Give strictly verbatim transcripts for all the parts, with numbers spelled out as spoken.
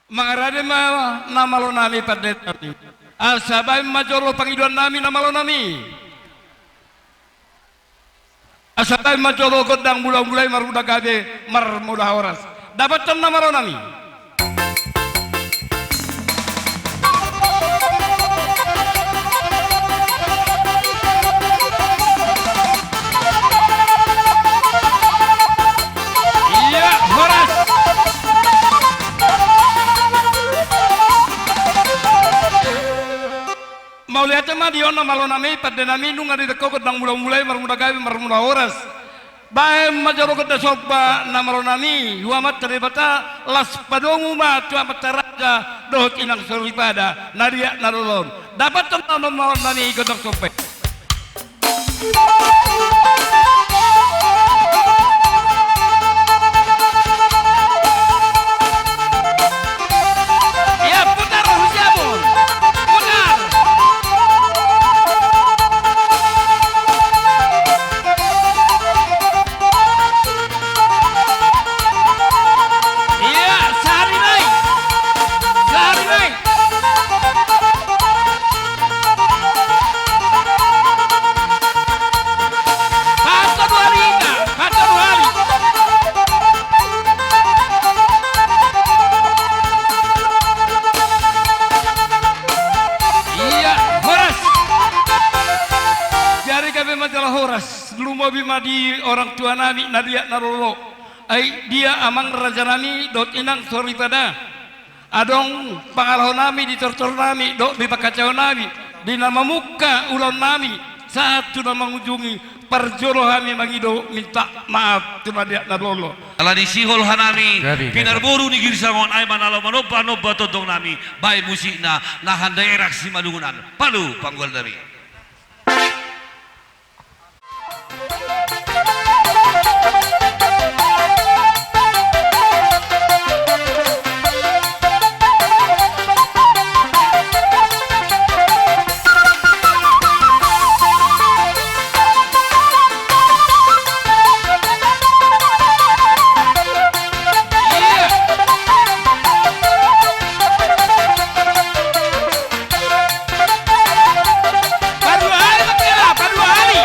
Mangarade ma na malo nami, pande nami. Asa baen ma jolo pangidoan nami, na malo nami. Asa baen ma jolo gondang mula-mulai, marmula gabe, marmula horas. Dapothon, na malo nami. Ia, horas. Mauliate ma di ho, na malo nami, pande nami, nunga didok ho gondang mula-mulai, marmula gabe, marmula horas. Baen ma jolo gondang somba, na malo nami, tu Amanta Debata, laos padomu ma tu amanta raja dohot inang soripada, na liat na lolo on. Dapothon, na malo nami, gondang somba i. Ia, putar, Husyamun. Putar. Ia, sahali nai. Sahali nai. Pasaduhali, pasaduhali. Ia, horas. Jadi gabe ma jala horas. Lumobi ma di orang tua nami, na liat na lolo. Ai dia amang raja nami dohot inang soripada. Adong pangalaho nami di tortor nami dohot di pangkataion nami, di na mamungka ulaon nami sahat tu na mangujungi, parjolo hami mangido minta maaf tu na liat na lolo. Ala ni sihol hanami pinarboru ni girsang on, ai ma na laho manomba-nomba tondong nami, baen musikna na handa erak simalungunan. Palu panggual nami. Paduahali ma, paduahali.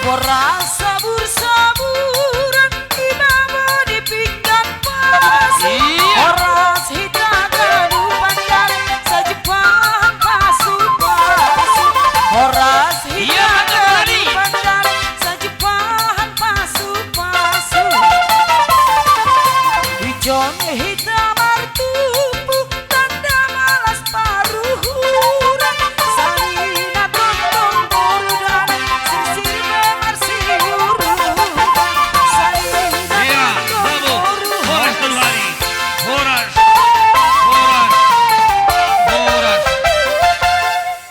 Horas sabur-saburan, di babo di pinggan pasi. Iya. Horas hita ganup pandan, sajumpang pasu-pasu. Horas hita ganup pandan, sajumpang pasu-pasu. Ijon hita martumpu, tanda malas paruhuran. Sari na tongtong boru dan sirsir be marsiurutan. Sari na tongtong boru. Horas, horas, horas.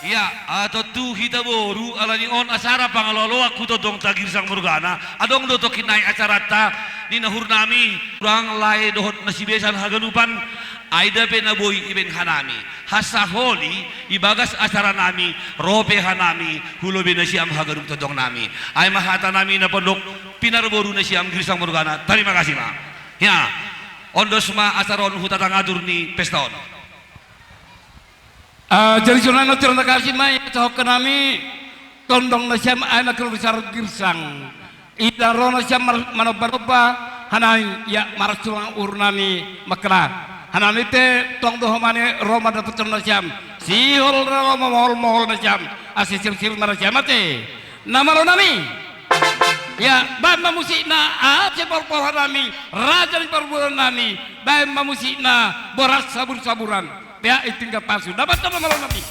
Ia, tontu hita boru, ala ni on acara pangaloaloan tu tondongta Girsang Morgana, adong do tongkin nai acaranta, ninna uhur nami, hurang lae dohot na sibesan haganupan, ai da pe na boi ibaen hanami. Hasaholi, ibagas acara nami, ro pe hanami, hu lobei nasiam haganup tondong nami. Ai ma hata nami na pondok, pinarboru nasiam Girsang Morgana, tarima kasih ma. Ia, on dos ma acara on huta tangatur ni pesta on. Ah, jadi songon on, tarima kasih ma i, pasahathon nami, tondong nasiam, ai ma keluarga besar Girsang. Ida ro nasiam mar-, manomba-nomba, hanami, ia, marsuang uhur nami, mangkela. Hanami pe, tong do homani, ro mandapothon nasiam. Sihol ro ma mohol-mohol nasiam. Asa sirsir ma nasiam ate. Na malo nami. Ia, baen ma musikna, asa paruparu hanami, raja ni parboruon nami, baen ma musikna, boras sabur-saburan. Pea i tinggal pasu, dapothon ma na malo nami.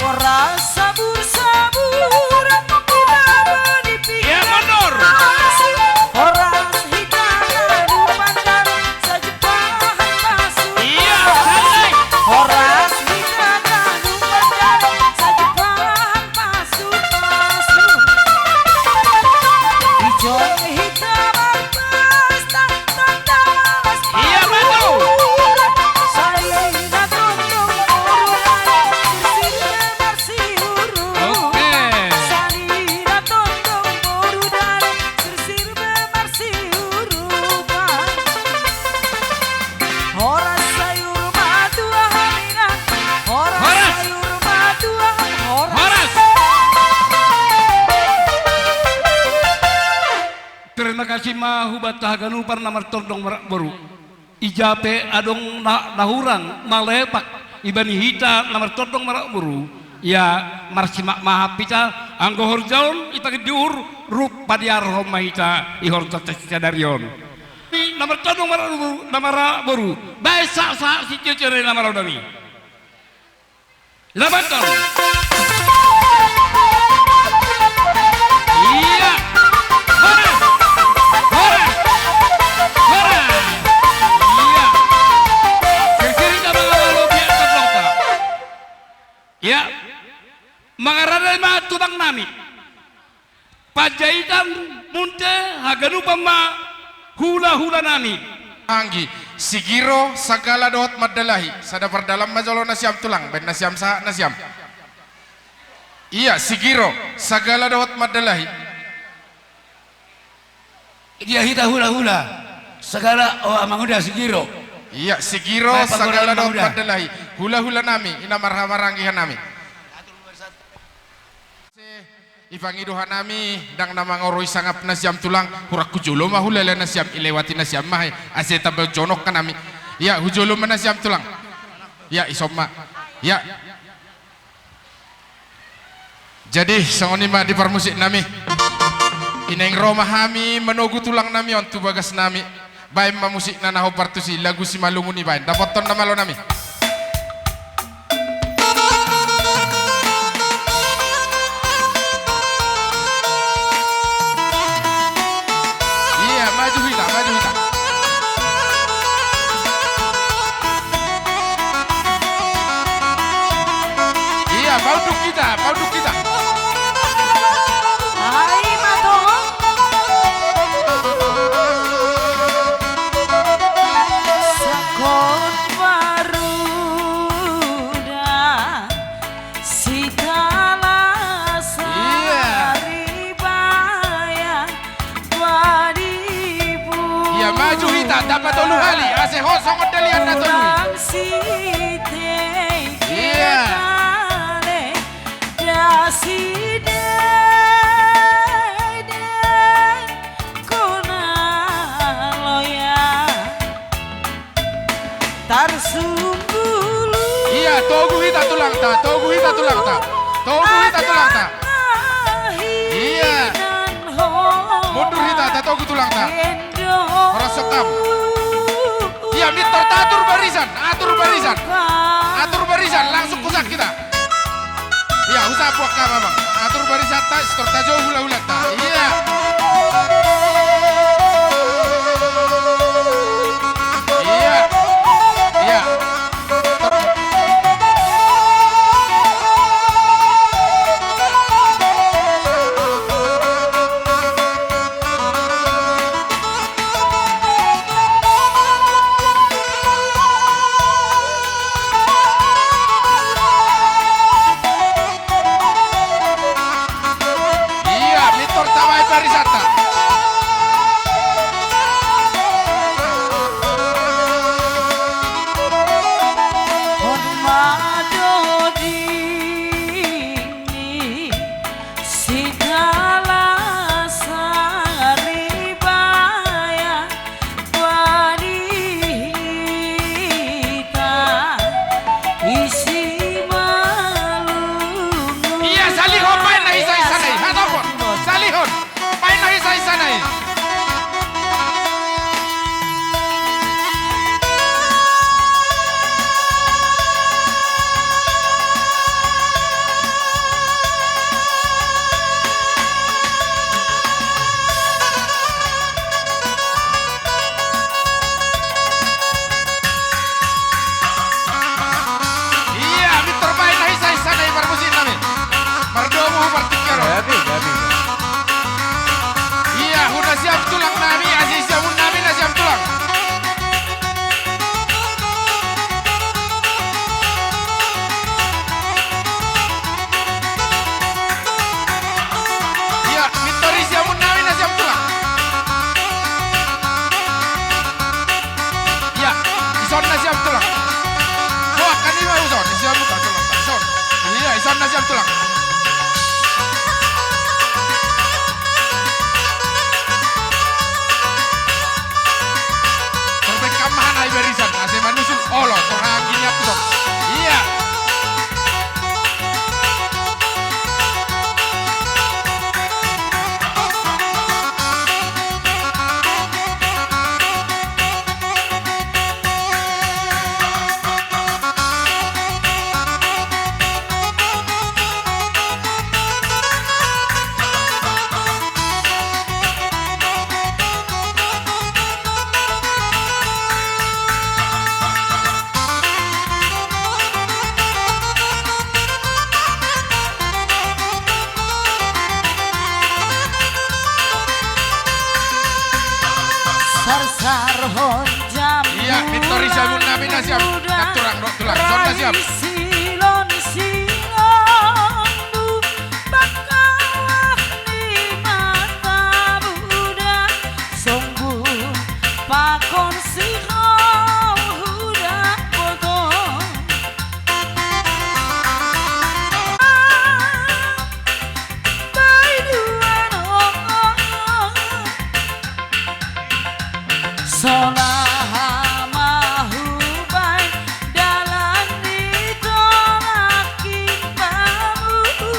Horas sabur-saburan, di babo di pinggan pasi. Horas hita ganup pandan, sajumpang pasu-pasu. Ia, santai. Horas hita ganup Sima hubanta haganupan na martondong marboru. Ija pe adong na, na hurang malepak ibani hita na martondong marboru, ia marsimaafmaaf hita, anggo horja on i pangin di uhur, rap padiarhon ma hita i horja sadari on. Na martondong marboru, na marboru, baen sahat-sahat sitiotio na marau nami. Labanton. Ia. Hore. Hore. Hore. Ia. Sisirinta mangalo biak tondongta. Ia. Mangarade ma tulang nami. Panjaitan munte haganupan ma hula-hula nami. Anggi, Sigiro, Sagala dohot Mandalahi. Sada pardalan ma jolo nasiam tulang, baen nasiam sahat nasiam. Ia, Sigiro, Sagala dohot Mandalahi. Dia hita hula-hula. Sagala, o, Amang Uda, Sigiro. Ia, Sigiro, Sagala dohot Mandalahi. Hula-hula nami, ina marhaha maranggi hanami. Ase, ipangido hanami, ndang na mangoroi sangap nasiam tulang, hurang hu jolo ma hulala nasiam, ilewati nasiam ma he, ase tamba jonok hanami. Ia, hu jolo ma nasiam tulang. Ia, ison ma. Ia. Jadi, songon i ma di parmusik nami. I naeng ro ma hami manogu tulang nami on tu bagas nami. Baen ma musikna na hombar tusi, lagu Simalungun i baen. Dapothon na malo nami. Ia, maju hita, maju hita. Ia, paunduk hita, paunduk hita. Ai, ma toho. Sahat ma ruda Sitala Saribaea. Ia, maju hita, dapot tolu hali, ase ho songon dalihan na tolu. Ia. Ia, togu hita tulangta, togu hita tulangta. Togu hita tulangta. Ia. Mundur hita, tatogu tulangta. Horas sokam. Ia, mintor ta atur barisan, atur barisan. Atur barisan, langsung husak hita. Ia, husak buat kama, Bang. Atur barisanta, sitor ta jo hula-hulanta. Ia. Ia. Ia. Ia, mintor ta baen barisanta. On ma doding ni Sitala Saribaea. Ia, salihon baen na hisa-hisana i, hatopot. Salihon baen na hisa-hisana i. Ia, mintor baen na hisa-hisana i parmusik nami. Mardomu hu partingkian on. Ia, hu nasiam tulang nami, ase siamun nami nasiam tulang. Ia, mintor i siamun nami nasiam tulang. Ia, ison nasiam tulang. Boa, kan ima ison, siamun ta tulang, ison. Ia, ison nasiam tulang. Sarsarhon jambu. Iya, Victory jambu nami na siap. Naturang rok tulang. Son na siap. Rai silon singondu, bangkawah ni mata buda, songgun pakon sihol huda boto. Sonaha ma hubaen dalan ni tolak imbamu.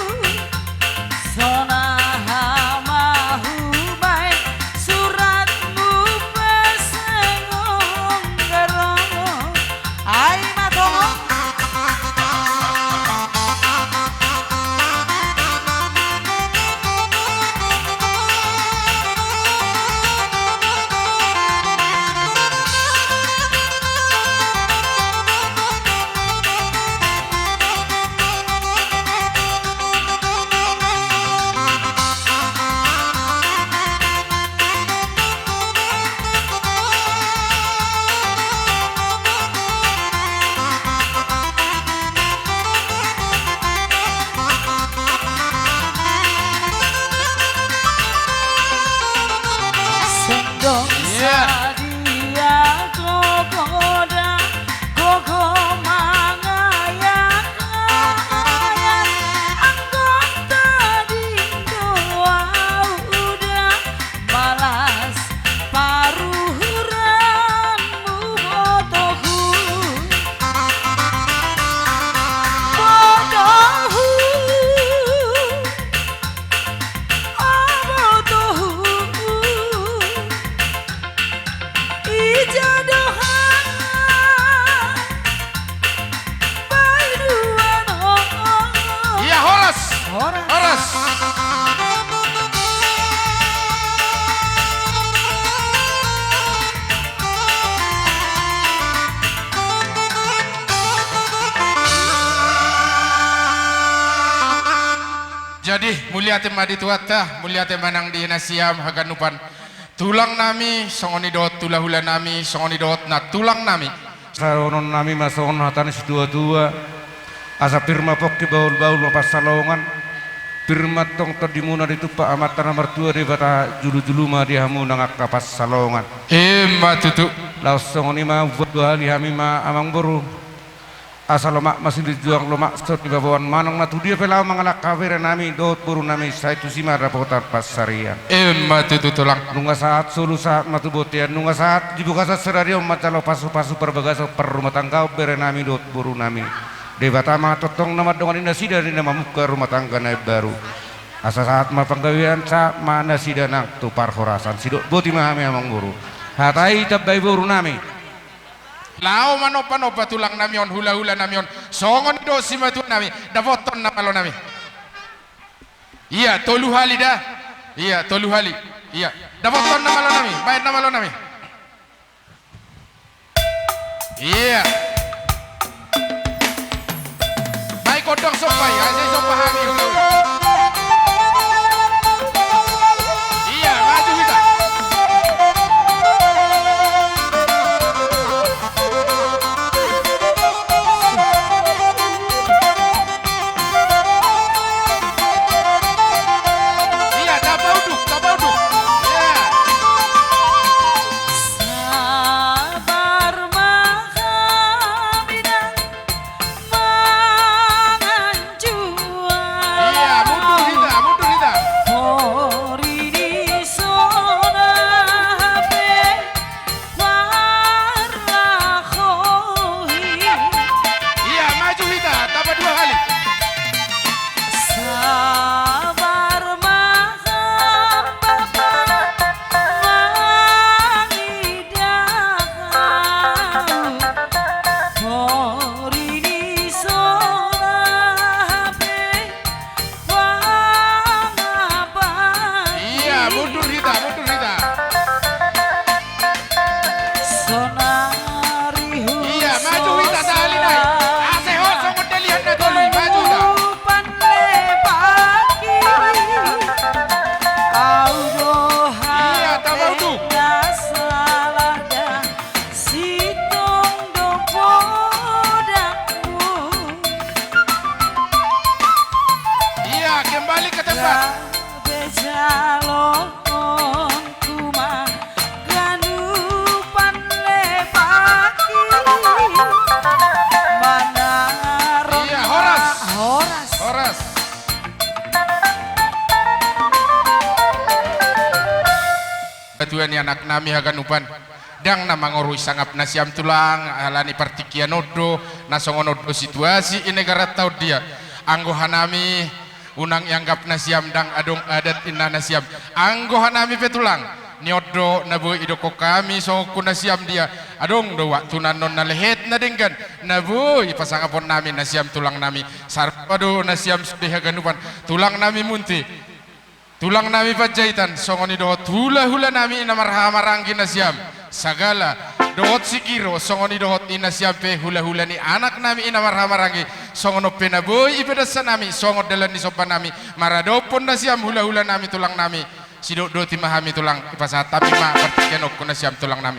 Sonaha ma hubaen suratmu pe seng onggar ro. Ai ma tongon. Seng dong sadia gogo da, gogo mangayang-ayang, anggo tading do au da, malas paruhuranmu botohu. Botohu. O botohu. Ija do hami. Baen duan ho. Iya, horas. Horas. Horas. Jadi, mauliate ma di Tuhanta, mauliate ma nang di nasiam haganupan tulang nami, songon i dohot hula-hula nami, songon i dohot nantulang nami. Saonon nami ma songon hata ni situa-tua, asa pir ma pongki, bahul-bahul ma pansalongan, pir ma tong tondimuna ditumpak Amanta na martua Debata, julu-julu ma di hamu nang angka pansalongan. Ima tutu. Laos songon i ma umbahen dua hali hami ma amang boru. Asa lomak ma silinjuang, lomak so nibaboan, manang na tu dia pe laho mangalangka bere nami dohot boru nami, sai tusi ma dapotan pansarian. Ima tutu tulang. Nunga sahat solu sahat ma tu bontean, nunga sahat di bagasan sadari on manjalo pasu-pasu parbagason parrumatanggaon bere nami dohot boru nami. Debata ma tongtong na mandongani nasida di na mamungka rumah tangga na imbaru. Asa sahat ma panggabean, sahat ma nasida nang tu parhorasan. Sidok boti ma hami amang boru. Hata i tambai boru nami. Laho manomba-nomba tulang nami on, hula-hula nami on, songon i dohot simatua nami, dapothon na malo nami. Iya, tolu hali da. Iya, tolu hali. Iya, dapothon na malo nami, baen na malo nami. Iya. Baen gondang somba i, asa somba hami hula-hula. Iya, maju hita. Iya, tamba unduk, tamba unduk. Iya. Sabar ma hami nang mangan jual. ni anak nami haganupan. Ndang na mangorui sangap nasiam tulang, alani partingkian on do, na songon on do situasi i negaranta on dia. Anggo hanami, unang ianggap nasiam ndang adong adat inna nasiam. Anggo hanami pe tulang, ni on do na boi idokkon hami songon tu nasiam dia. Adong do waktuna annon na lehet na denggan, na boi pasangapon nami nasiam tulang nami. Sarpa do nasiam sude haganupan, tulang nami Munte, tulang nami Panjaitan, songon i dohot hula-hula nami ina marhamaranggi nasiam. Sagala, dohot Sikiro, songon i dohot i nasiam pe hula-hula ni anak nami ina marhamaranggi. Songon on pe na boi ipedansa nami, songon dalan ni somba nami, maradophon nasiam hula-hula nami tulang nami. Sidok doti ma hami tulang, ipasahat hami ma partingkian on tu nasiam tulang nami.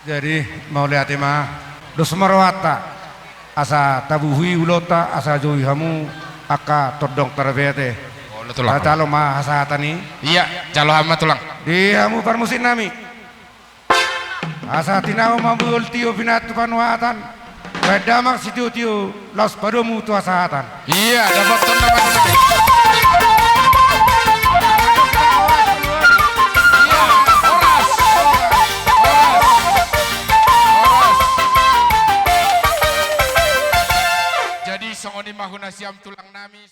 Jadi, mauliate ma, dos ma rohanta, asa tabuhi ulaonta, asa joujou hamu angka tondong tarbahen. Olo, tulang. Tajalo ma hasahatan i. Ia, jalo hamu ma tulang. Di hamu parmusik nami. Asa tinahu ma mual tio pinatu panuatan. Bahen damang sitio-tio, laos padomu tu hasahatan. Ia, dapothon nama. Ia, horas. Horas. Horas. Jadi, songon i ma tu nasiam tulang nami.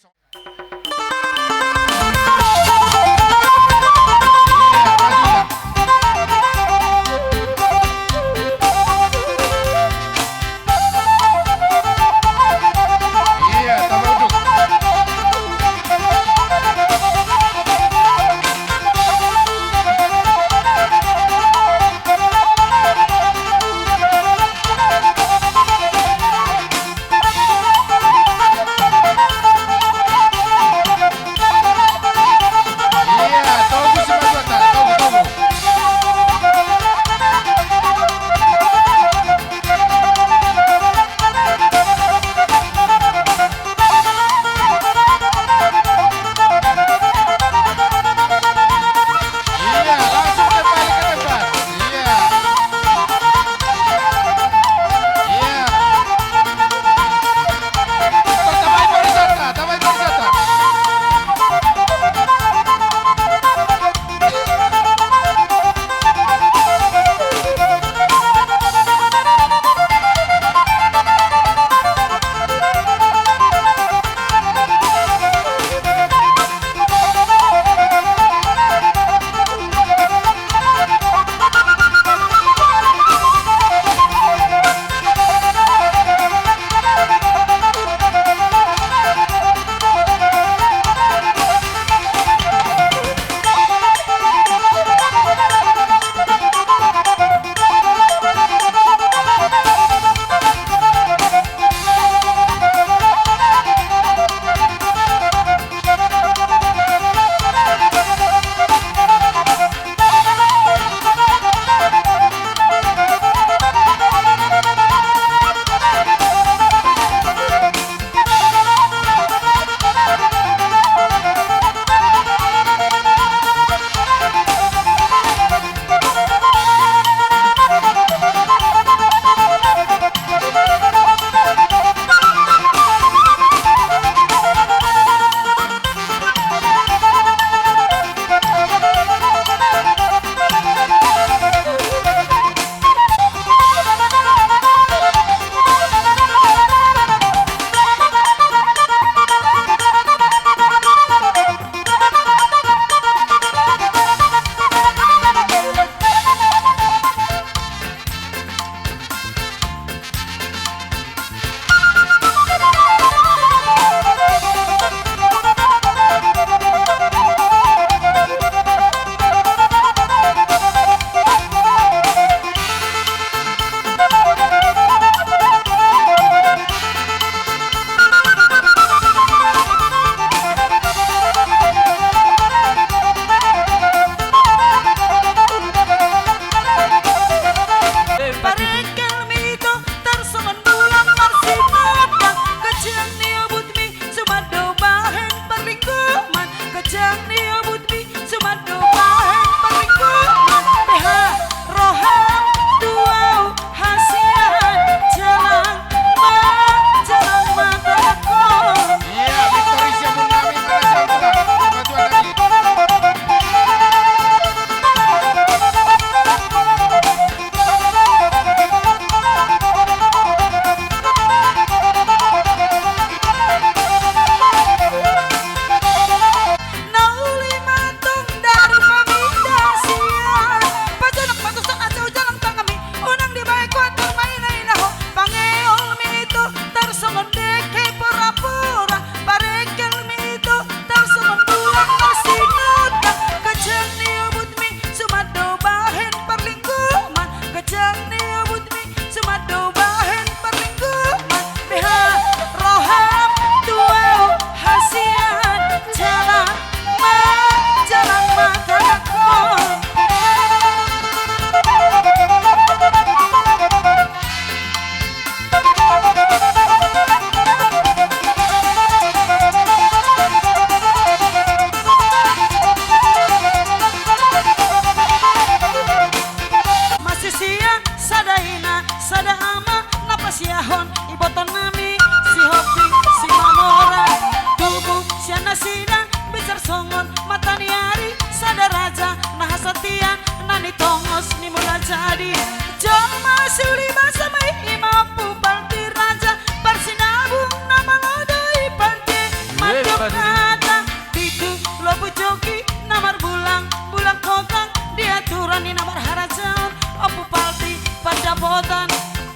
ni na marharajaon, Ompu Palti Pandapotan.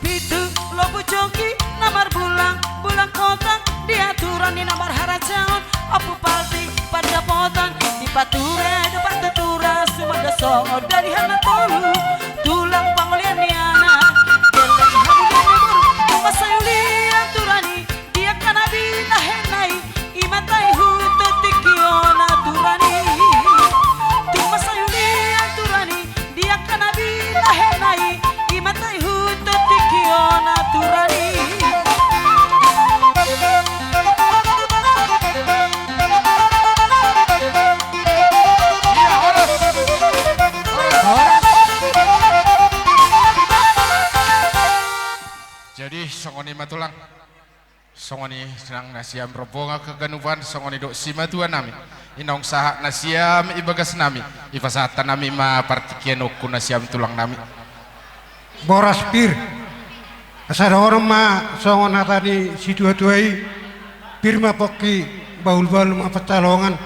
Pitu lombu jongki na marbulang, bulang kotang, di aturan ni na marharajaon, Ompu Palti Pandapotan. Dipature do partuturan, suman do songon dalihan na tolu, tulang pangolian ni anak, geleng hamu geleng boru, tung mansai uli aturan i, di angka na binahen na i, i ma taihut tu tingki on aturan i. Tung mansai uli aturan i, di angka na binahen na i, i ma taihut tu tingki on aturan i. Jadi, songon i ma tulang. Songon i nang na sian rombongan haganupan, songon i dohot simatua nami. I naung sahat na sian i bagas nami, ipasahat hami ma partingkian on tu na sian tulang nami. Boras pir. Asa dohonon ma songon hata ni situatua i, pir ma pongki, bahulbahul ma pansalongan.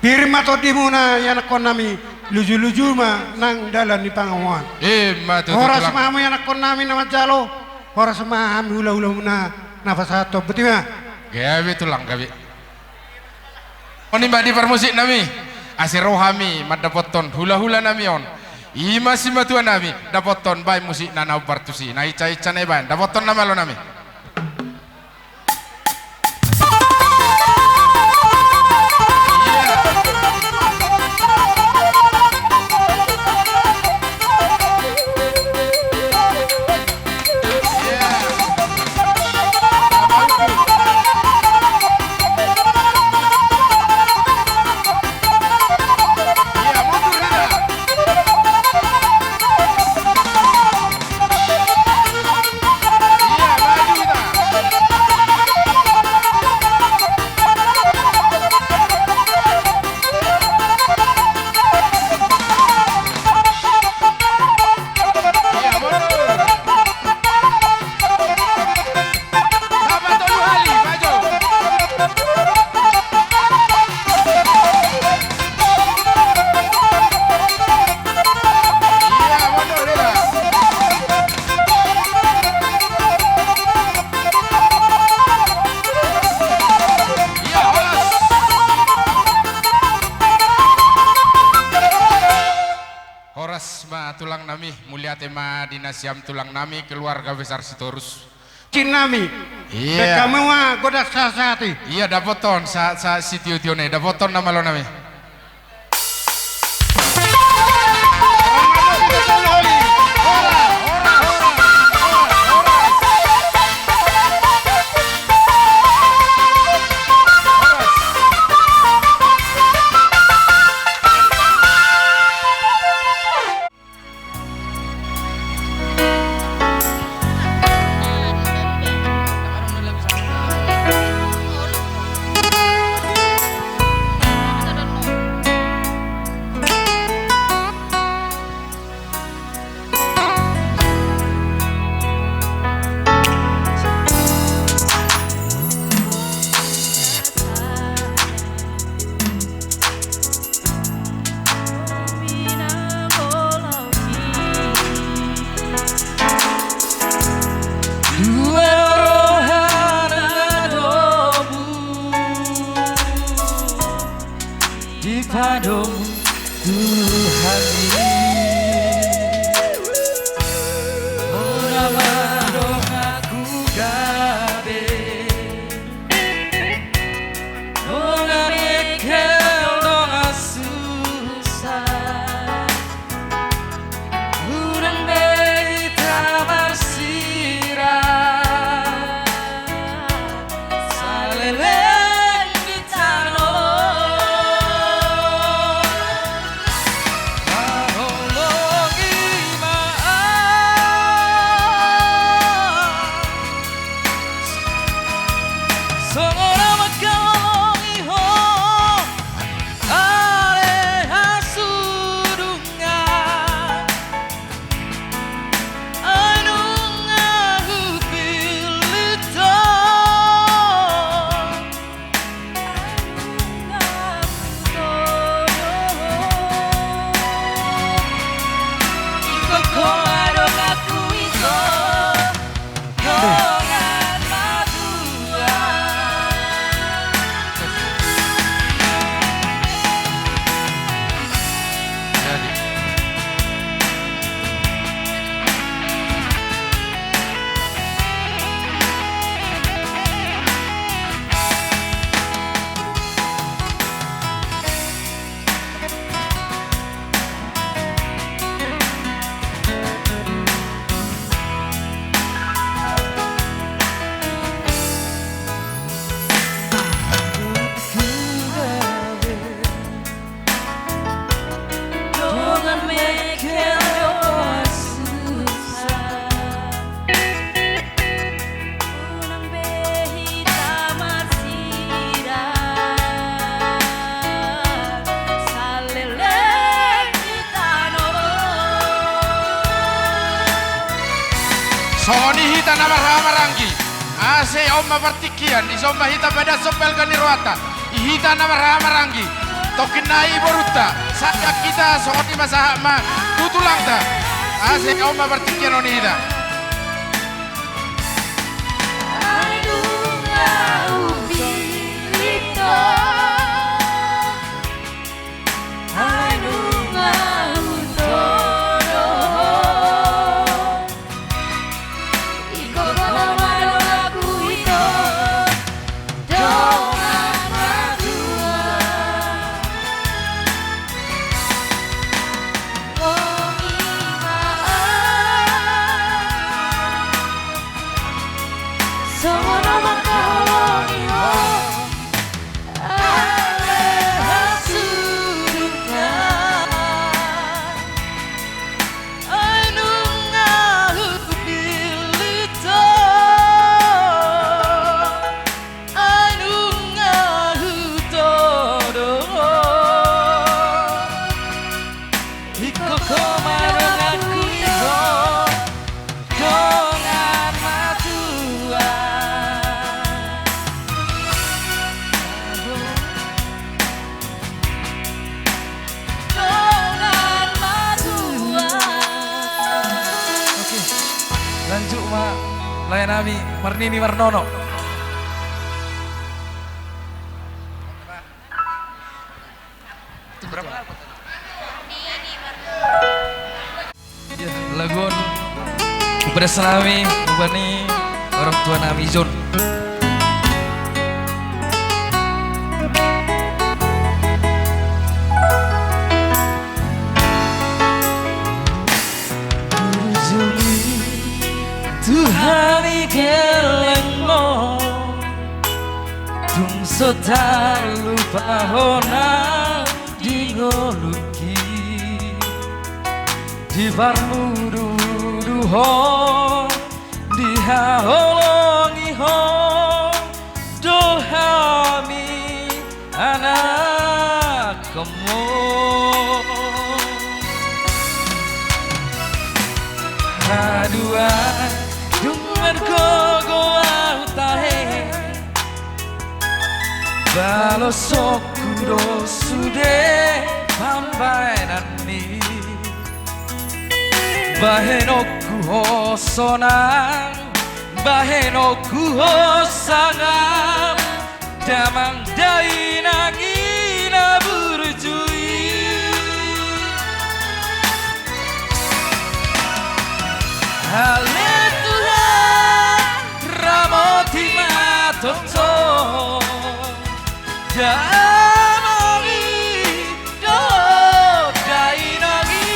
Pir ma tondimuna ianakhon nami, lujuluju ma nang dalan ni pangomoan. Ima tutu tulang. Horas ma hamu ianakhon nami na manjalo. Horas ma hami hulahulamuna na pasahathon, botima. Gabe tulang, gabe. On i ma di parmusik nami, ase ro hami mandapothon hulahula nami on. Ima simatua nami, dapothon baen musikna na umbar tusi, na hinsahinsa na ibaen, dapothon na malo nami. Horas ma tulang nami, mauliate ma di na sian tulang nami, keluarga besar Sitorus. Cin nami. Iya. Baen hamu ma godang sahat-sahat i. Iya, dapothon sa, sa, sitio-tio nai, dapothon na malo nami. Dua roha na domu dipadomu Tuhan i. Molo madongan gabe, dongan mekkel, dongan susah, unang be hita marsirang, saleleng di tano. Molo Mengkel do susah. Unang be hita marsirat, saleleng hita no. Songon i hita na marhaha maranggi. Ase on ma partingkian, dison ma hita padashon balga ni rohanta. I hita na marhaha maranggi, tongkin nai borunta, sahat hita songon i ma sahat ma tu tulangta. Ase on ma partingkian on i hita. Ai nunga hupillit ho. Ai nunga hutodo ho. Ingkon ho ma donganku ito, dongan matua. Songon on ma huholongi ho. Ale hasudungan, ai nunga hupillit ho, ai nunga hutodo ho. Ingkon ho ma donganku ito, dongan matua. Dongan matua. Oke, lanjut ma lae nami Marnini Marnono. Ia, lagu on hupadas hami, humbani orang tua nami John. Burju i tu hami gellengmon, tung so tarlupa ho nang di ngolungki. Diparmududuhon, dihaholongihon do hami anakmu. Haduan dung margogo ahu tahe, balosonku do sude pambahenanmi. Bahenonku ho sonang, bahenonku ho sangap, damang dainang i na burju i. Ale Tuhan, ramoti ma tongtong damang i dohot dainang i,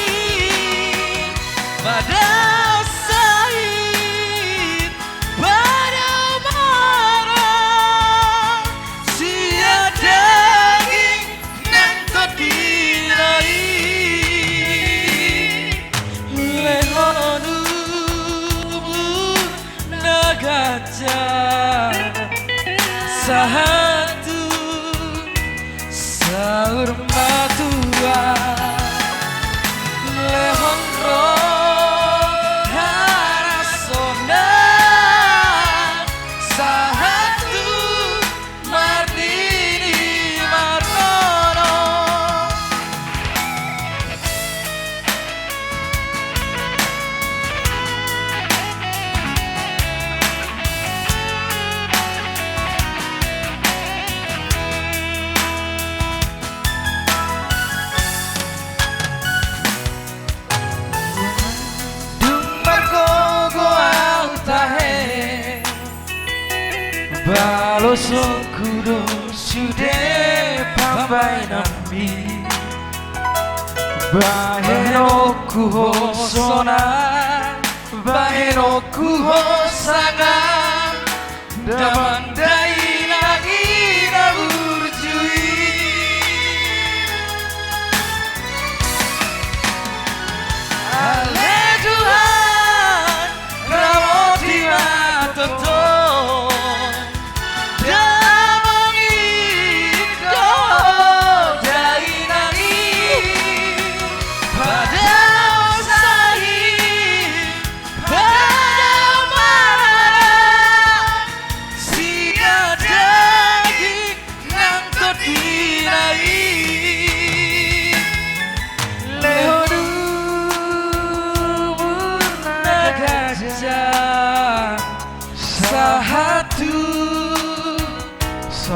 padasan sahit padamarang sian daging nang tondina i. Lehon umur na ganjang sahat tu saur matua, lehon roha na sonang sahat tu Marnini Marnono. Dung margogo ahu tahe, balosonku do sude pambahenanmi. Bahenonku ho sonang, bahenonku ho sangap, damang dainang i na burju i.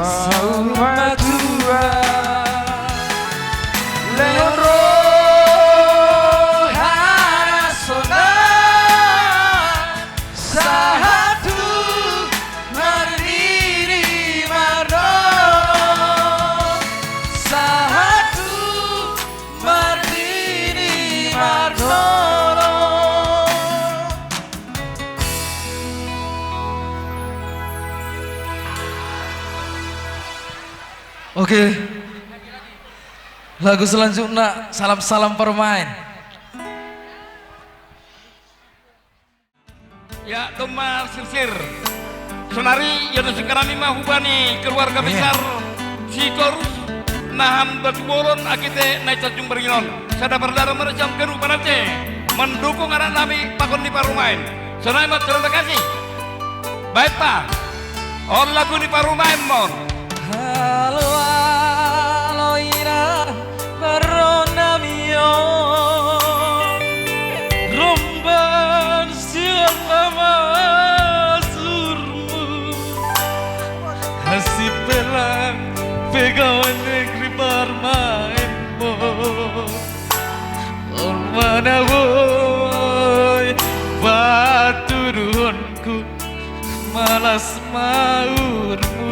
Saur matua, lehon roha na sonang, sahat tu marnini marnono, sahat tu marnini marnono. Oke. Lagu selanjutna, Salam-salam Parumaen. Ya, domma sirsir. Sonari, ia do singkaranami ma hubani keluarga, iya, besar Sitorus, nahan Batu Bolon, akite na i Tanjung Beringin on. Sada pardalanan ma jam ganup manate, mendukung anaknami pakon ni Parumaen. Sonai ma, terima kasih. Baen ma. On lagu ni Parumaen ma on. Halo, halo, inang, parrohanami on. Romban sian hamasurmu. Hasipelang pegawai negeri parumaenmu. On ma na boi patuduhonku, malas ma uhurmu.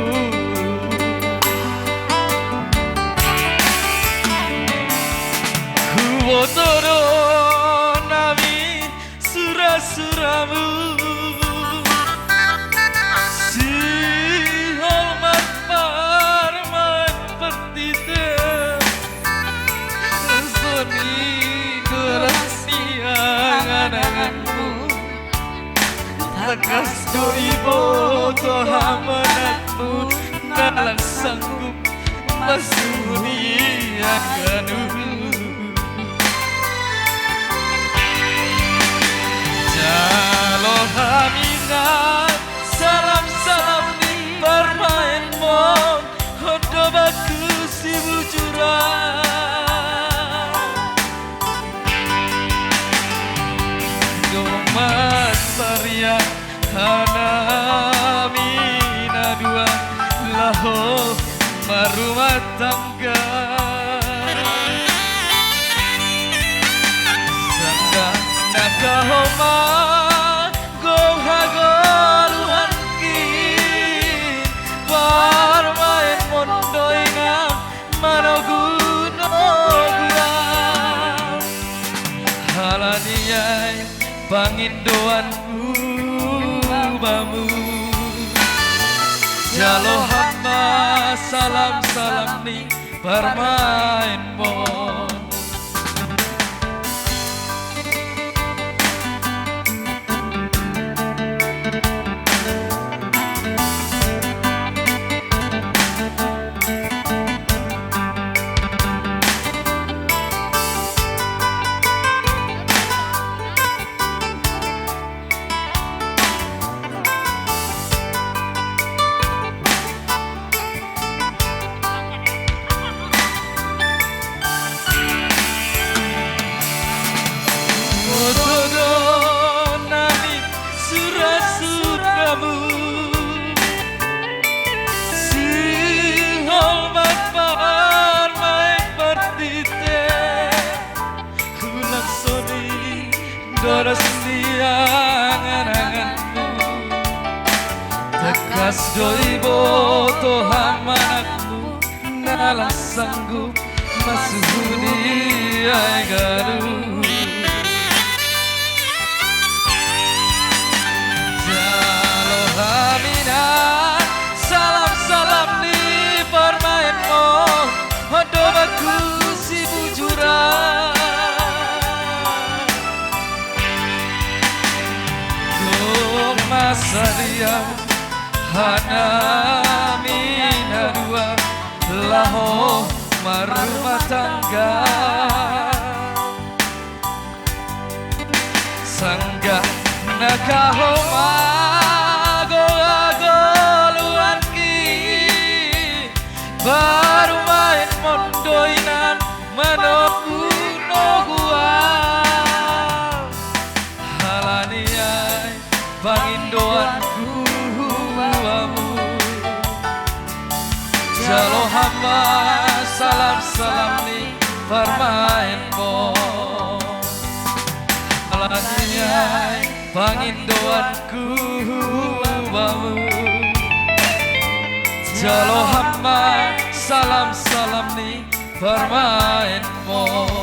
Huboto do nami sura-suramu, sihol ma parumaen partite. Songon i do ras ni angan-anganmu, tangkas do iboto hamu anakmu na lang sanggup masuhut i angka na. Jalo hami na salam-salam ni parumaenmu on, on do bakku sibujuran. Domma sarian, hanami na dua laho marrumah tangga. Sanggah na kahoma gong hagoluhanki, parumaenmon do inang manogu-nogu au. Ala ni ai pangindoanku bamu, jalo hami salam-salam ni parumaenmon. Huboto do nami sura-suramu, sihol ma parumaen partite. Unang songon i do ras ni angan-anganmu, tangkas do iboto hamu anakmu na lang sanggup masuhut i angka na. Jalo hami na salam-salam ni parumaenmon, on do bakku sibujuran. Domma sarian, hanami na dua laho marrumah tangga. Sanggah na kahoma gong hagoluhanki, parumaenmon do inang manogu-nogu au. Ala ni ai pangindoanku bamu, parmaenmon. Alani i pangindoanku bamu, jalo ham ma salam-salam ni parmaenmon.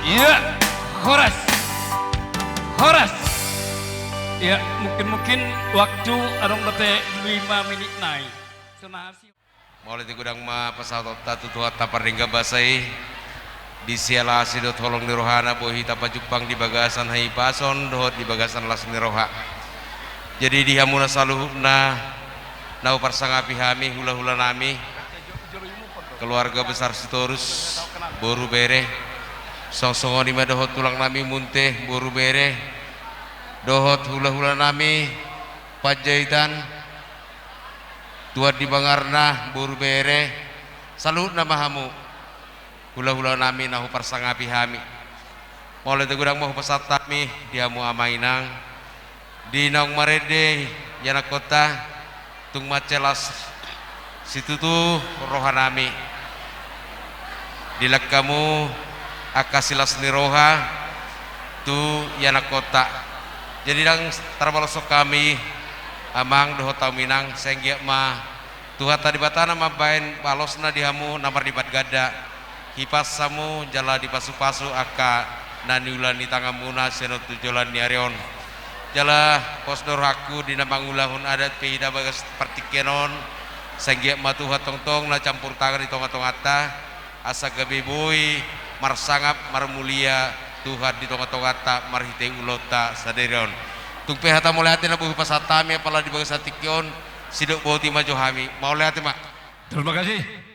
Ia, horas. Horas. Ia, mungkin-mungkin waktu adong dope lima menit nai. Sonari. Mauliate godang ma pasahatonta tu Tuhanta pardenggan basa i. Di siala asi dohot holong ni rohana boi hita pajumpang di bagasan hahipason dohot di bagasan las ni roha. Jadi di hamuna saluhutna na huparsangapi hami, hula-hula nami, keluarga besar Sitorus, boru bere, song-songon i ma dohot tulang nami Munte, boru bere, dohot hula-hula nami Panjaitan, Tuan di Bangarna, boru bere, saluhutna ma hamu hula-hula nami na huparsangapi hami. Mauliate godang ma hupasahat hami di hamu ama inang, di naung marende ianakkonta, tung mansai las situtu roha nami. Dilehon hamu angka silas ni roha tu ianakkonta. Jadi ndang tarbalosok hami amang dohot hamu inang, sai anggiat ma Tuhanta Debata na mambahen balosna di hamu na marlipat ganda. Hipas hamu jala dipasu-pasu angka na niula ni tanganmuna sian on tu joloan ni ari on. Jala pos do rohangku di na mangulahon adat pe hita bagas partingkian on, sai anggiat ma Tuhan tongtong na campur tangan di tonga-tonganta, asa gabe boi marsangap marmulia Tuhan di tonga-tonganta marhite ulaonta sadari on. Tung pe hata mauliate na boi hupasahat hami apala di bagasan tingki on, sidok boti ma jo hami. Mauliate ma. Terima kasih.